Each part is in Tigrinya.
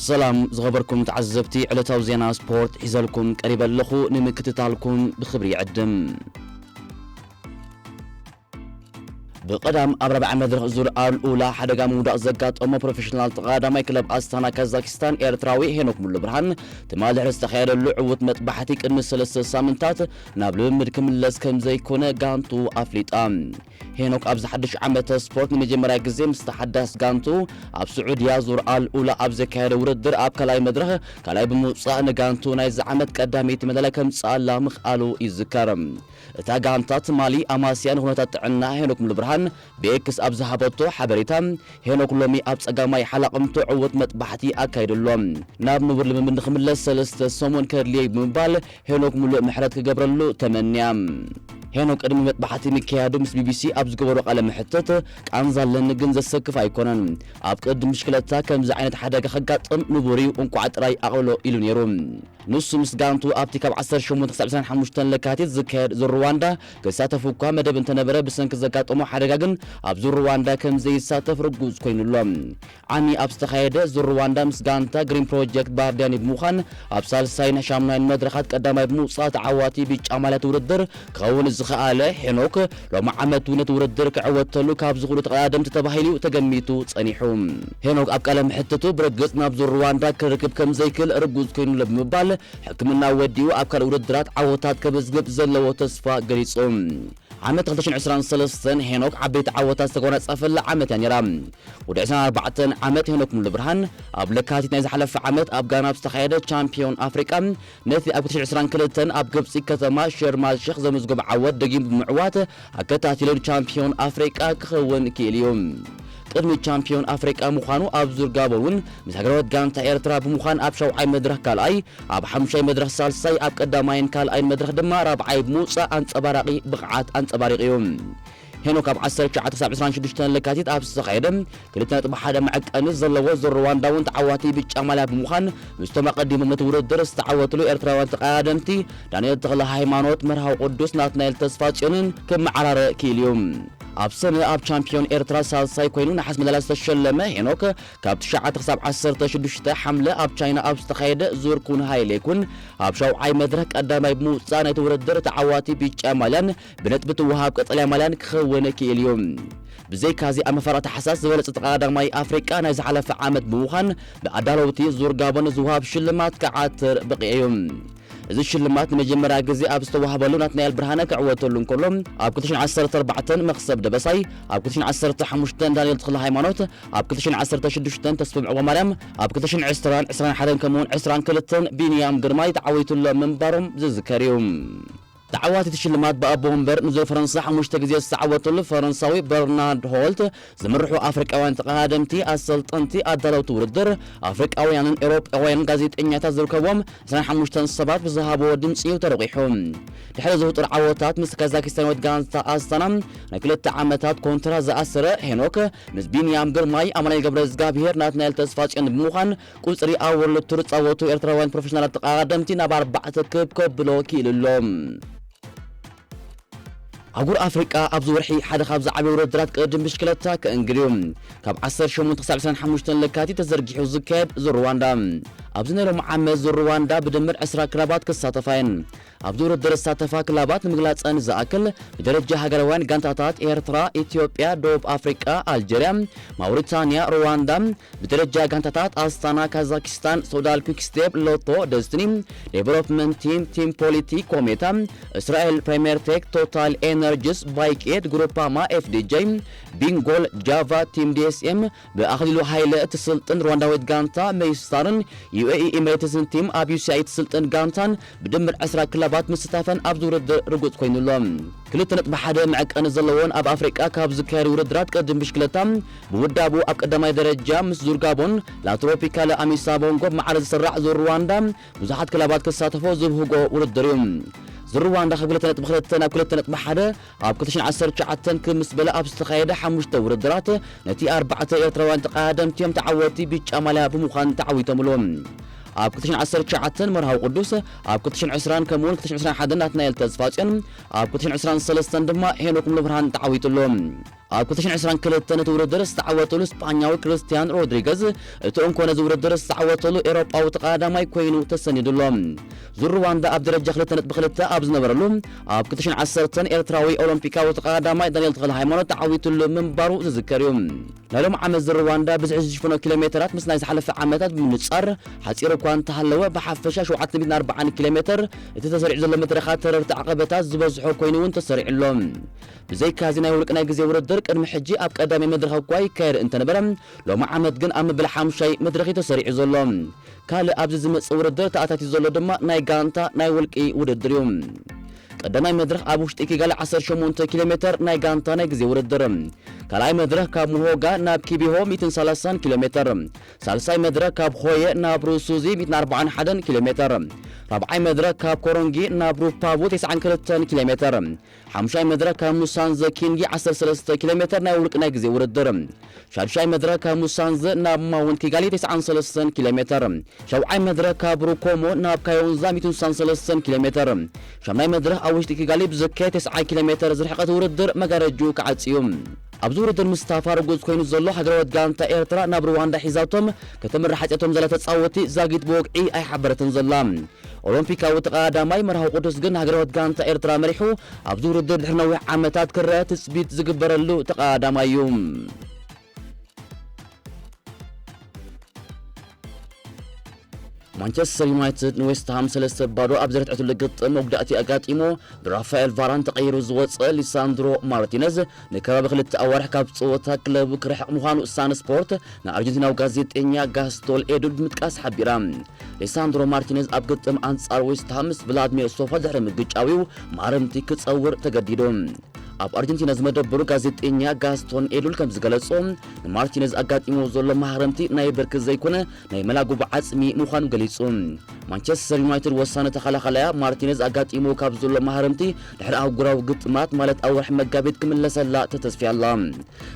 ሰላም ዝኸበርኩም ተዓዘብቲ፣ ዕለታዊ ዜና ስፖርት ሒዘልኩም ቀሪበ ኣለኹ። ንምክትታልኩም ብኽብሪ ይዕድም። ብቐዳም ኣብ ራብዓይ መድረኽ ዙር ኣልኡላ ሓደጋ ምውዳቕ ዘጋጠሞ ፕሮፌሽናል ተቐዳዳማይ ክለብ ኣስታና ካዛኪስታን ኤርትራዊ ሄኖክ ሙሉ ብርሃን፣ ትማሊ ድሕሪ ዝተኻየደሉ ዕዉት መጥባሕቲ ቅድሚ ሰለስተ ሳምንታት ናብ ልምምድ ክምለስ ከም ዘይኮነ ጋንቱ ኣፍሊጣ። ሄኖክ ኣብዚ ሓድሽ ዓመተ ስፖርት ንመጀመርያ ግዜ ምስ ተሓዳስ ጋንቱ ኣብ ስዑድያ ዙር ኣልኡላ ኣብ ዘካየደ ውድድር ኣብ ካልኣይ መድረኽ ካልኣይ ብምውጻእ ንጋንቱ ናይዚ ዓመት ቀዳመይቲ መዳልያ ከምጽኣላ ምኽኣሉ ይዝከር። እታ ጋንታ ትማሊ ኣማስያ ንኹነታት ጥዕና ሄኖክ ሙሉ ብርሃን ብኤክስ ኣብ ዝሃበቶ ሓበሬታ፣ ሄኖክ ሎሚ ኣብ ጸጋማይ ሓላቕምቶ ዕዉት መጥባሕቲ ኣካይዱ ኣሎ። ናብ ንቡር ልምምድ ንኽምለስ ሰለስተ ሰሙን ከድልየ እዩ ብምባል ሄኖክ ሙሉእ ምሕረት ክገብረሉ ተመንያ። ሄኖክ ቅድሚ መጥባሕቲ ምክያዱ ምስ ቢቢሲ ኣብ ዝገበሮ ቃለ መሕትት፣ ቃንዛ ኣለኒ ግን ዘሰክፍ ኣይኮነን። ኣብ ቅድድም ብሽክለታ ከምዚ ዓይነት ሓደጋ ከጋጥም ንቡር እዩ፣ እንቋዕ ጥራይ ኣቕልሎ ኢሉ ነይሩ። ንሱ ምስ ጋንቱ ኣብቲ ካብ ዓሰርተ ሸሞንተ ክሳብ ዕስራን ሓሙሽተን ለካቲት ዝካየድ ዙር ሩዋንዳ ክሳተፍ እኳ መደብ እንተነበረ፣ ብሰንኪ ዘጋጠሞ ሓደጋ ግን ኣብ ዙር ሩዋንዳ ከም ዘይሳተፍ ርጉጽ ኮይኑ ኣሎ። ዓሚ ኣብ ዝተኻየደ ዙር ሩዋንዳ ምስ ጋንታ ግሪን ፕሮጀክት ባህርዳኒ ብምዃን ኣብ ሳልሳይን ሻምናይን መድረኻት ቀዳማይ ብምውጻእ ተዓዋቲ ብጫ ማልያ እቲ ውድድር ክኸውን ዝኸኣለ ሄኖክ፣ ሎሚ ዓመት እውን ነቲ ውድድር ክዕወተሉ ካብ ዝኽእሉ ተቐዳደምቲ ተባሂሉ ተገሚቱ ጸኒሑ። ሄኖክ ኣብ ቃለ መሕትቱ፣ ብርግጽ ናብ ዙር ሩዋንዳ ክርክብ ከም ዘይክእል ርጉጽ ኮይኑ ኣሎ ብምባል፣ ሕክምና ወዲኡ ኣብ ካልእ ውድድራት ዓወታት ከመዝግብ ዘለዎ ተስፋ ገሊጹ። ዓመት ክልተ ሽሕን ዕስራን ሰለስተን ሄኖክ ዓበይቲ ዓወታት ዝተጎናጸፈላ ዓመት እያ ነይራ። ወዲ ዕስራን ኣርባዕተን ዓመት ሄኖክ ሙሉ ብርሃን ኣብ ለካቲት ናይ ዝሓለፈ ዓመት ኣብ ጋና ኣብ ዝተኻየደ ቻምፒዮን ኣፍሪቃ፣ ነቲ ኣብ ክልተ ሽሕን ዕስራን ክልተን ኣብ ግብጺ ከተማ ሸርማል ሸኽ ዘመዝገቦ ዓወት ደጊሙ ብምዕዋት ኣከታቲሉ ቻምፒዮን ኣፍሪቃ ክኸውን ክኢሉ እዩ። ቅድሚ ቻምፒዮን ኣፍሪቃ ምዃኑ ኣብ ዙር ጋቦን እውን ምስ ሃገራዊት ጋንታ ኤርትራ ብምዃን ኣብ ሻውዓይ መድረኽ ካልኣይ፣ ኣብ ሓሙሻይ መድረኽ ሳልሳይ፣ ኣብ ቀዳማይን ካልኣይን መድረኽ ድማ ራብዓይ ብምውጻእ ኣንጸባራቒ ብቕዓት ኣንጸባሪቑ እዩ። ሄኖክ ኣብ ዓሰርተ ትሽዓተ ክሳብ ዕስራን ሽዱሽተን ለካቲት ኣብ ዝተኻየደ ክልተ ነጥቢ ሓደ መዐቀኒ ዘለዎ ዙር ሩዋንዳ እውን ተዓዋቲ ብጫ ማልያ ብምዃን ምስቶም ኣቐዲሞም ነቲ ውድድር ዝተዓወትሉ ኤርትራውያን ተቐዳደምቲ ዳንኤል ተኽለ ሃይማኖት፣ መርሃዊ ቅዱስ፣ ናትናኤል ተስፋጽዮንን ክመዓራረ ክኢሉ እዩ። ኣብ ሰነ ኣብ ቻምፒዮን ኤርትራ ሳልሳይ ኮይኑ ነሓስ መዳልያ ዝተሸለመ ሄኖክ፣ ካብ ትሽዓተ ክሳብ ዓሰርተ ሽዱሽተ ሓምለ ኣብ ቻይና ኣብ ዝተኻየደ ዙር ኩን ሃይ ሌኩን ኣብ ሻውዓይ መድረኽ ቀዳማይ ብምውጻእ ናይቲ ውድድር ተዓዋቲ ብጫ ማልያን ብነጥቢ ትወሃብ ቀጠልያ ማልያን ክኸውን ክኢሉ እዩ። ብዘይካዚ ኣብ መፋርቕ ታሕሳስ ዝበለጸ ተቐዳዳማይ ኣፍሪቃ ናይ ዝሓለፈ ዓመት ብምዃን ብኣዳለውቲ ዙር ጋቦን ዝወሃብ ሽልማት ክዓትር በቒዑ እዩ። እዚ ሽልማት ንመጀመርያ ግዜ ኣብ ዝተዋህበሉ ናትናኤል ብርሃነ ክዕወተሉ እንከሎ፣ ኣብ ክልተ ሽሕን ዓሰርተ ኣርባዕተን መኽሰብ ደበሳይ፣ ኣብ ክልተ ሽሕን ዓሰርተ ሓሙሽተን ዳንኤል ተኽለ ሃይማኖት፣ ኣብ ክልተ ሽሕን ዓሰርተ ሽዱሽተን ተስፎም ዑቕባማርያም፣ ኣብ ክልተ ሽሕን ዕስራን፣ ዕስራን ሓደን ከምኡውን ዕስራን ክልተን ቢንያም ግርማይ ተዓዊቱሎም ምንባሮም ዝዝከር እዩ። ተዓዋቲ እቲ ሽልማት ብኣቦ ወንበር ንዙር ፈረንሳ ሓሙሽተ ግዜ ዝተዓወተሉ ፈረንሳዊ በርናርድ ሆልት ዝምርሑ ኣፍሪቃውያን ተቐዳደምቲ፣ ኣሰልጠንቲ፣ ኣዳለውቲ ውድድር፣ ኣፍሪቃውያንን ኤውሮጳውያንን ጋዜጠኛታት ዝርከብዎም ዕስራን ሓሙሽተን ሰባት ብዝሃብዎ ድምጺ እዩ ተረቑሑ። ድሕሪ እዚ ህጡር ዓወታት ምስ ካዛኪስታናዊት ጋንታ ኣስታና ናይ ክልተ ዓመታት ኮንትራት ዝኣሰረ ሄኖክ፣ ምስ ቢንያም ግርማይ፣ ኣማኑኤል ገብረ እግዚኣብሄር፣ ናትናኤል ተስፋጽዮን ብምዃን ቁጽሪ ኣብ ወርልድ ቱር ዝጻወቱ ኤርትራውያን ፕሮፌሽናላት ተቐዳደምቲ ናብ ኣርባዕተ ክብ ከብሎ ክኢሉ ኣሎ። ኣህጉር ኣፍሪቃ ኣብዚ ወርሒ ሓደ ካብ ዝዓበዩ ውድድራት ቅድድም ብሽክለታ ክእንግድ እዩ። ካብ ዓሰርተ ሸሞንተ ክሳብ ዕስራን ሓሙሽተን ለካቲት ተዘርጊሑ ዝካየድ ዙር ሩዋንዳ። ኣብዚ ናይ ሎሚ ዓመት ዙር ሩዋንዳ ብድምር ዕስራ ክለባት ክሳተፋ እየን። ኣብዚ ውድድር ዝሳተፋ ክለባት ንምግላጸን ዝኣክል፣ ብደረጃ ሃገራውያን ጋንታታት ኤርትራ፣ ኢትዮጵያ፣ ደቡብ ኣፍሪቃ፣ ኣልጀርያ፣ ማውሪታንያ፣ ሩዋንዳ፣ ብደረጃ ጋንታታት ኣስታና፣ ካዛኪስታን፣ ሶዳል፣ ኩክስቴፕ፣ ሎቶ፣ ደስትኒ፣ ዴቨሎፕመንት ቲም፣ ቲም ፖሊቲ፣ ኮሜታ፣ እስራኤል፣ ፕሪምየር ቴክ፣ ቶታል ኤነርጂስ፣ ባይክ ኤድ፣ ግሩፓማ፣ ኤፍዲጄ፣ ቢንጎል፣ ጃቫ፣ ቲም ዲኤስኤም፣ ብኣኽሊሉ ሃይለ እትስልጥን ሩዋንዳዊት ጋንታ ሜይስታርን ዩኤኢ ኤሚሬትስን ቲም ኣብ ዩሲኣይ እትስልጥን ጋንታን ብድምር ዕስራ ክለባት ምስታፈን ኣብዚ ውድድር ርጉጽ ኮይኑ ኣሎ። ክልተ ነጥቢ ሓደ መዐቀኒ ዘለዎን ኣብ ኣፍሪቃ ካብ ዝካየዱ ውድድራት ቅድድም ብሽክለታ ብውዳቡ ኣብ ቀዳማይ ደረጃ ምስ ዙር ጋቦን ላትሮፒካለ ኣሚሳ ቦንጎ ብማዕረ ዝስራዕ ዙር ሩዋንዳ ብዙሓት ክለባት ክሳተፎ ዝብህጎ ውድድር እዩ። ዙር ሩዋንዳ ካብ ክልተ ነጥቢ ክልተ ናብ ክልተ ነጥቢ ሓደ ኣብ ክልተ ሽሕን ዓሰርተ ትሽዓተን ክብ ምስ በለ ኣብ ዝተኻየደ ሓሙሽተ ውድድራት ነቲ ኣርባዕተ ኤርትራውያን ተቐዳደምቲ እዮም ተዓወቲ ብጫ ማልያ ብምዃን ተዓዊቶምሉ። ኣብ ክልተ ሽሕን ዓሰርተ ትሽዓተን መርሃዊ ቅዱስ፣ ኣብ ክልተ ሽሕን ዕስራን ከምኡውን ክልተ ሽሕን ዕስራን ሓደን ናትናኤል ተስፋጽዮን፣ ኣብ ክልተ ሽሕን ዕስራን ሰለስተን ድማ ሄኖክ ሙሉብርሃን ተዓዊቱ ኣሎ። ኣብ ክልተ ሽሕን ዕስራን ክልተን እቲ ውድድር ዝተዓወተሉ ስጳኛዊ ክርስቲያን ሮድሪገዝ፣ እቲ እንኮ ነዚ ውድድር ዝተዓወተሉ ኤውሮጳዊ ተቐዳዳማይ ኮይኑ ተሰኒዱ ኣሎ። ዙር ሩዋንዳ ኣብ ደረጃ ክልተ ነጥቢ ክልተ ኣብ ዝነበረሉ፣ ኣብ ክልተ ሽሕን ዓሰርተን ኤርትራዊ ኦሎምፒካዊ ተቐዳዳማይ ዳንኤል ተኽለ ሃይማኖት ተዓዊቱሉ ምንባሩ ዝዝከር እዩ። ናይ ሎሚ ዓመት ዙር ሩዋንዳ ብዝሒ ዝሽፍኖ ኪሎ ሜተራት ምስ ናይ ዝሓለፈ ዓመታት ብምንጻር ሓጺር እኳ እንተሃለወ፣ ብሓፈሻ ሸውዓተ ሚእትን ኣርባዓን ኪሎ ሜተር እቲ ተሰሪዑ ዘሎ መድረኻት ተረርቲ ዓቐበታት ዝበዝሖ ኮይኑ እውን ተሰሪዑ ኣሎ። ብዘይካዚ ናይ ውልቂ ናይ ግዜ ውድድር ቅድሚ ሕጂ ኣብ ቀዳሚ መድረኽ እኳ ይካየድ እንተነበረ፣ ሎሚ ዓመት ግን ኣብ መበል ሓምሻይ መድረኽ እዩ ተሰሪዑ ዘሎ። ካልእ ኣብዚ ዝመጽእ ውድድር ተኣታቲ ዘሎ ድማ ናይ ጋንታ ናይ ውልቂ ውድድር እዩ። ቀዳማይ መድረኽ ኣብ ውሽጢ ኪጋሊ ዓሰርተ ሸሞንተ ኪሎ ሜተር ናይ ጋንታ ናይ ግዜ ውድድር። ካልኣይ መድረኽ ካብ ሙሆጋ ናብ ኪቢሆ ሚእትን ሰላሳን ኪሎ ሜተር። ሳልሳይ መድረኽ ካብ ሆየ ናብ ሩሱዚ ሚእትን ኣርባዓን ሓደን ኪሎ ሜተር። ራብዓይ መድረኽ ካብ ኮሮንጊ ናብ ሩፓቡ ተስዓን ክልተን ኪሎ ሜተር። ሓሙሻይ መድረኽ ካብ ሙሳንዘ ኪንጊ ዓሰርተ ሰለስተ ኪሎ ሜተር ናይ ውልቂ ናይ ግዜ ውድድር። ሻዱሻይ መድረኽ ካብ ሙሳንዘ ናብ ማውንት ኪጋሊ ተስዓን ሰለስተን ኪሎ ሜተር። ሻብዓይ መድረኽ ካብ ሩኮሞ ናብ ካዮንዛ ሚእትን ስሳን ሰለስተን ኪሎ ሜተር። ሻምናይ መድረኽ ኣብ ውሽጢ ኪጋሊ ብዝካየድ ተስዓ ኪሎ ሜተር ዝርሕቐት ውድድር መጋረጅኡ ክዓጽ እዩ። ኣብዚ ውድድር ምስታፍ ርጉጽ ኮይኑ ዘሎ ሃገራዊት ጋንታ ኤርትራ ናብ ሩዋንዳ ሒዛቶም ከተምርሕ ሓጺያቶም ዘላ ተጻወቲ ዛጊት ብወግዒ ኣይሓበረትን ዘላ። ኦሎምፒካዊ ተቐዳዳማይ መርሃዊ ቅዱስ ግን ሃገራዊት ጋንታ ኤርትራ መሪሑ ኣብዚ ውድድር ድሕሪ ነዊሕ ዓመታት ክረአ ትጽቢት ዝግበረሉ ተቐዳዳማይ እዩ። ማንቸስተር ዩናይትድ ንዌስትሃም ሰለስተ ባዶ ኣብ ዘረትዐትሉ ግጥም መጉዳእቲ ኣጋጢሞ፣ ብራፋኤል ቫራን ተቐይሩ ዝወጸ ሊሳንድሮ ማርቲነዝ ንከባቢ ክልተ ኣዋርሕ ካብ ጸወታ ክለቡ ክርሕቕ ምዃኑ ሳን ስፖርት ንኣርጀንቲናዊ ጋዜጠኛ ጋስቶል ኤዱል ብምጥቃስ ሓቢራ። ሊሳንድሮ ማርቲነዝ ኣብ ግጥም ኣንጻር ዌስትሃም ምስ ቭላድሚር ሶፋ ድሕሪ ምግጫዊው ማረምቲ ክጸውር ተገዲዱ። ኣብ ኣርጀንቲና ዝመደበሩ ጋዜጠኛ ጋስቶን ኤዱል ከም ዝገለጾ፣ ንማርቲነዝ ኣጋጢሞ ዘሎ ማህረምቲ ናይ ብርኪ ዘይኮነ ናይ መላጉቡ ዓጽሚ ምዃኑ ገሊጹ። ማንቸስተር ዩናይትድ ወሳኒ ተኸላኸላያ ማርቲነዝ ኣጋጢሞ ካብ ዘሎ ማህረምቲ ድሕሪ ኣህጉራዊ ግጥማት ማለት ኣብ ወርሒ መጋቢት ክምለሰላ ተተስፍያ ኣላ።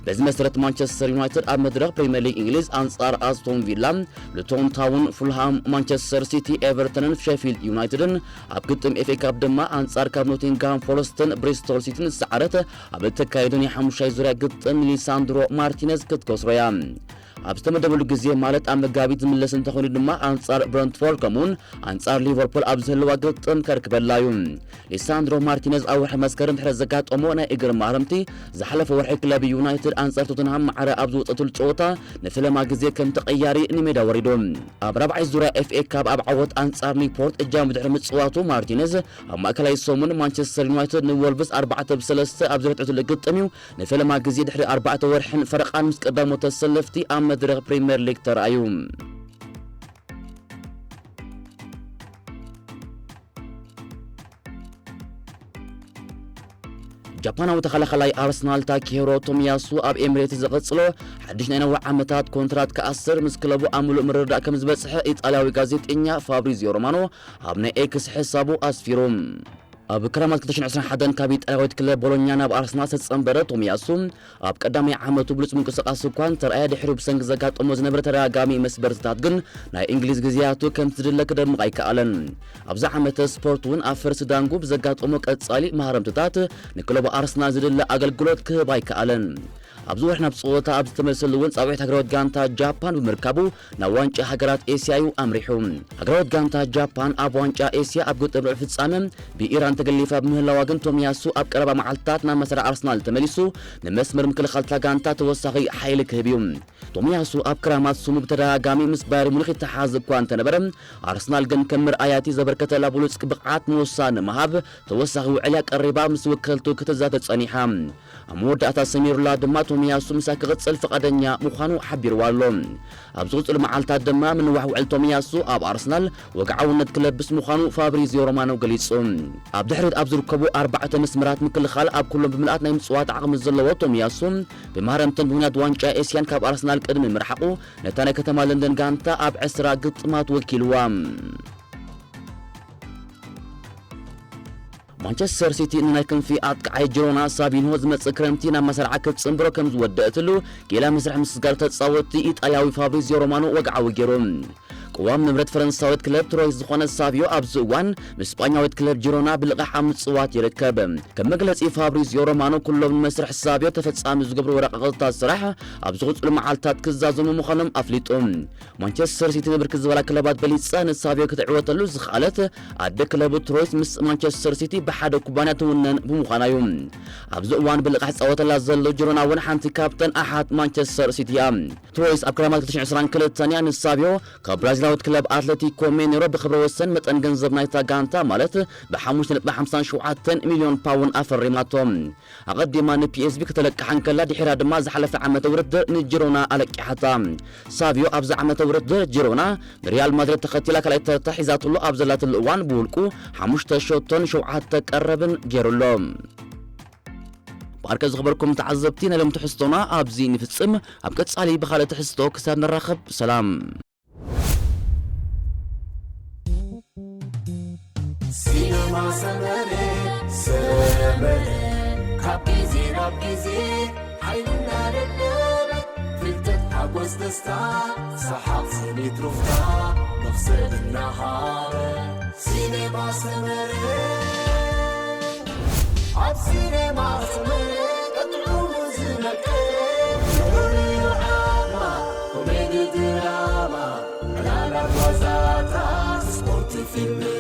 በዚ መሰረት ማንቸስተር ዩናይትድ ኣብ መድረኽ ፕሪምየር ሊግ እንግሊዝ ኣንጻር ኣስቶን ቪላ፣ ሉቶን ታውን፣ ፉልሃም፣ ማንቸስተር ሲቲ፣ ኤቨርተንን ሼፊልድ ዩናይትድን ኣብ ግጥም ኤፍ ኤ ካፕ ድማ ኣንጻር ካብ ኖቲንግሃም ፎረስትን ብሪስቶል ሲቲን ዝሰዓረት ኣብ እተካየደ ናይ ሓሙሻይ ዙርያ ግጥም ሊሳንድሮ ማርቲነዝ ክትከስሮ እያ። ኣብ ዝተመደበሉ ግዜ ማለት ኣብ መጋቢት ዝምለስ እንተኾይኑ ድማ ኣንጻር ብረንትፎርድ ከምኡውን ኣንጻር ሊቨርፑል ኣብ ዝህልዋ ግጥም ከርክበላ እዩ። ሊሳንድሮ ማርቲነዝ ኣብ ወርሒ መስከረም ድሕሪ ዘጋጠሞ ናይ እግሪ ማህረምቲ ዝሓለፈ ወርሒ ክለብ ዩናይትድ ኣንጻር ቶተንሃም ማዕረ ኣብ ዝወጸትሉ ጸወታ ንፈለማ ግዜ ከም ተቐያሪ ንሜዳ ወሪዱ። ኣብ ራብዓይ ዙርያ ኤፍ ኤ ካፕ ኣብ ዓወት ኣንጻር ኒውፖርት እጃሙ ድሕሪ ምጽዋቱ ማርቲነዝ ኣብ ማእከላይ ሰሙን ማንቸስተር ዩናይትድ ንወልቭስ ኣርባዕተ ብ ሰለስተ ኣብ ዝረትዐትሉ ግጥም እዩ ንፈለማ ግዜ ድሕሪ ኣርባዕተ ወርሕን ፈረቓን ምስ ቀዳሞት ተሰለፍቲ ኣብ መድረኽ ፕሪምየር ሊግ ተራእዩ። ጃፓናዊ ተኸላኸላይ ኣርሰናል ታኪሄሮ ቶሚያሱ ኣብ ኤምሬትስ ዘቐጽሎ ሓድሽ ናይ ነዊሕ ዓመታት ኮንትራት ክኣስር ምስ ክለቡ ኣብ ምሉእ ምርድዳእ ከም ዝበጽሐ ኢጣልያዊ ጋዜጠኛ ፋብሪዚዮ ሮማኖ ኣብ ናይ ኤክስ ሕሳቡ ኣስፊሩ። ኣብ ክረማት ክልተ ሽሕን ዕስራን ሓደን ካብ ኢጣልያዊት ክለብ ቦሎኛ ናብ ኣርሰናል ዝተጸንበረ ቶሚያሱ፣ ኣብ ቀዳማይ ዓመቱ ብሉጽ ምንቅስቓስ እኳ እንተረኣየ፣ ድሕሪኡ ብሰንኪ ዘጋጠሞ ዝነበረ ተደጋጋሚ መስበርትታት ግን ናይ እንግሊዝ ግዜያቱ ከምቲ ዝድለ ክደምቕ ኣይከኣለን። ኣብዚ ዓመተ ስፖርት እውን ኣብ ፈርሲ ዳንጉ ብዘጋጠሞ ቀጻሊ ማህረምትታት ንክለቡ ኣርሰናል ዝድለ ኣገልግሎት ክህብ ኣይከኣለን። ኣብዚ ወርሒ ናብ ጸወታ ኣብ ዝተመልሰሉ እውን ጻውዒት ሃገራዊት ጋንታ ጃፓን ብምርካቡ ናብ ዋንጫ ሃገራት ኤስያ እዩ ኣምሪሑ። ሃገራዊት ጋንታ ጃፓን ኣብ ዋንጫ ኤስያ ኣብ ግጥም ርብዒ ፍጻመ ብኢራን ተገሊፋ ብምህላዋ ግን ቶሚያሱ ኣብ ቀረባ መዓልትታት ናብ መሳርዕ ኣርሰናል ተመሊሱ ንመስመር ምክልኻል እታ ጋንታ ተወሳኺ ሓይሊ ክህብ እዩ። ቶሚያሱ ኣብ ክራማት ስሙ ብተደጋጋሚ ምስ ባየር ሙኒክ ይተሓዝ እኳ እንተነበረ፣ ኣርሰናል ግን ከም መርኣያ እቲ ዘበርከተላ ብሉጽ ብቕዓት ንወሳኒ ምሃብ ተወሳኺ ውዕል እያ ቀሪባ ምስ ወከልቱ ክትዛተ ጸኒሓ። ኣብ መወዳእታ ሰሚሩላ ድማ ቶሚያሱ ምሳ ክቕጽል ፍቓደኛ ምዃኑ ሓቢርዋ ኣሎ። ኣብ ዝቕጽሉ መዓልታት ድማ ምንዋሕ ውዕል ቶሚያሱ ኣብ ኣርሰናል ወግዓውነት ክለብስ ምዃኑ ፋብሪዚዮ ሮማኖ ገሊጹ። ኣብ ድሕሪት ኣብ ዝርከቡ ኣርባዕተ መስመራት ምክልኻል ኣብ ኩሎም ብምልኣት ናይ ምጽዋት ዓቕሚ ዘለዎ ቶሚያሱ፣ ብማህረምትን ብምኽንያት ዋንጫ ኤስያን ካብ ኣርሰናል ቅድሚ ምርሓቑ፣ ነታ ናይ ከተማ ለንደን ጋንታ ኣብ ዕስራ ግጥማት ወኪልዋ። ማንቸስተር ሲቲ ንናይ ክንፊ ኣጥቃዓይ ጂሮና ሳቢንሆ ዝመጽእ ክረምቲ ናብ መሰርዓ ክትጽንብሮ ከም ዝወደአትሉ ጌላ መስርሕ ምስጋር ተጻወትቲ ኢጣልያዊ ፋብሪዚዮ ሮማኖ ወግዓዊ ገይሩ። ቅዋም ንብረት ፈረንሳዊት ክለብ ትሮይስ ዝኾነ ሳቪዮ ኣብዚ እዋን ምስ ስጳኛዊት ክለብ ጂሮና ብልቓሕ ኣብ ምጽዋት ይርከብ። ከም መግለጺ ፋብሪዚዮ ሮማኖ፣ ኩሎም ንመስርሕ ሳቪዮ ተፈጻሚ ዝገብሩ ወረቓቕትታት ስራሕ ኣብ ዝቕጽሉ መዓልታት ክዛዘሙ ምዃኖም ኣፍሊጡ። ማንቸስተር ሲቲ ንብርክት ዝበላ ክለባት በሊጻ ንሳቪዮ ክትዕወተሉ ዝኸኣለት ኣደ ክለቡ ትሮይስ ምስ ማንቸስተር ሲቲ ብሓደ ኩባንያ ትውነን ብምዃና እዩ። ኣብዚ እዋን ብልቓሕ ዝጻወተላ ዘሎ ጂሮና እውን ሓንቲ ካብተን ኣሓት ማንቸስተር ሲቲ እያ። ትሮይስ ኣብ ክረማት ክልተ ሽሕን ዕስራን ክልተን እያ ንሳቪዮ ካብ ብራዚላዊት ክለብ ኣትሌቲኮ ሚኔሮ ብክብረ ወሰን መጠን ገንዘብ ናይታ ጋንታ ማለት ብ ሓሙሽተ ነጥቢ ሓምሳን ሸውዓተን ሚልዮን ፓውንድ ኣፈሪማቶ። ኣቐዲማ ንፒኤስቪ ከተለቅሓ እንከላ ድሒራ ድማ ዝሓለፈ ዓመተ ውድድር ንጂሮና ኣለቂሓታ። ሳቪዮ ኣብዚ ዓመተ ውድድር ጂሮና ንሪያል ማድሪድ ተኸቲላ ካልኣይ ተርታ ሒዛትሉ ኣብ ዘላትሉ እዋን ብውልቁ ሓሙሽተ ሸቶን ሸውዓተ ቀረብን ገይሩሎ። ባርከ ዝኸበርኩም ተዓዘብቲ ናይ ሎም ትሕዝቶና ኣብዚ ንፍጽም። ኣብ ቀጻሊ ብኻልእ ትሕዝቶ ክሳብ ንራኸብ ሰላም። ሲነማ ሰመረ ሰመረ ካብ ግዜ ናብ ግዜ ሓይልና ደደበ ፍልጠት ሓጎስ ደስታ ሰሓቕ ስኒት ሩፍታ መኽሰብ እናሃበ ሲነማ ሰመረ ኣብ ሲነማ ሰመረ ቀጥዑ ዝመቀ ንዑ ዓማ ኮሜዲ ድራማ ዕላላት ዋዛታት ስፖርት ፊልም